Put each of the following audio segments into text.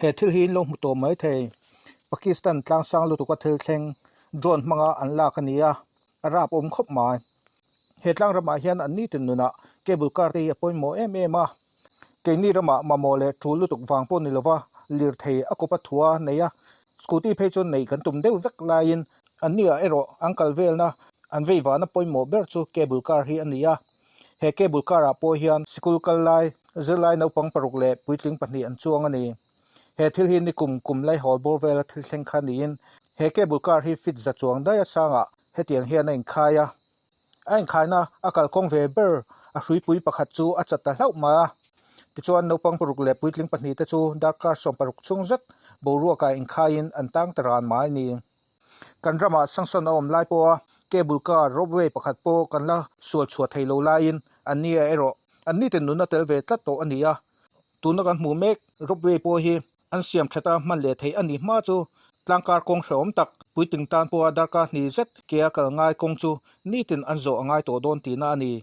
He thil hi in lo hmu tawh mai thei. Pakistan tlangsang lutuka thil thleng drone hmanga an lak a ni a, a rap awm khawp mai. He tlang ramah hian an nitin nunah cable car te hi a pawimawh em em a. Keini ramah mamawh leh tul lutuk vang pawh ni lova lirthei a kawp a thua nei a, scooty phei chuan neih kan tum deuh vek laiin anni ah erawh an kal velna an vei vana pawimawh ber chu cable car hi a ni a. He cable car ah pawh hian sikul kal lai zirlai naupang paruk leh puitling pahnih an chuang a ni. He thil hi nikum kum laihawl bawr vela thil thleng kha niin he cable car hi fit za chuang daih a sangah hetiang hian a inkhai a. A inkhaina a kalkawng ve ber a hruipui pakhat chu a chat ta hlauh mai a. Tichuan naupang paruk leh puitling pahnih te chu darkar 60 chhung zet boruakah inkhaiin an tang ta ran mai a ni. Kan ramah sanction a awm lai pawha cable car, ropeway pakhat pawh kan la sual chhuah thei lo laiin an nia erawh an nitin nunna tel ve tlat tawh a ni a. Tuna kan hmuh mek ropeway pawh hi an siam that a hman leh theih a ni hma chu tlangkar kawng hrehawm tak puitling tan pawha darkar hnih zet ke a kal ngai kawng chu nitin an zawh a ngai tawh dawn tihna a ni.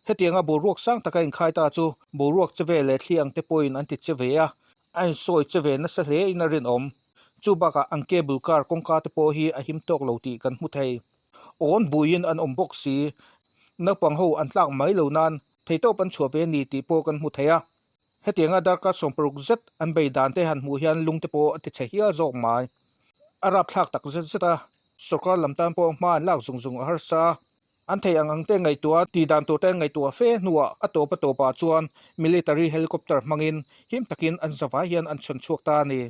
Hetianga boruak sang taka inkhai ta chu boruak che ve leh thli ang te pawhin an ti che ve a, a insawi che ve nasa hle in a rinawm. Chu bakah an cable car kawngka te pawh hi a him tawk lo tih kan hmu thei. Awn buiin an awm bawk si. Naupang ho an tlak mai lo nan theitawp an chhuah ve a ni tih pawh kan hmu thei a. Hetianga darkar 60 zet an bei dan te han hmuh hian lung te pawh a ti chhe hial zawk mai. A rapthlak tak zet zet a, sorkar lam tan pawh hma an lak zung zung a harsa. An thei ang ang te ngaihtuah tih dan tur te an ngaihtuah fe hnuah a tawp a tawpah chuan military helicopter hmangin him takin an zavai hian an chhawn chhuak ta a ni.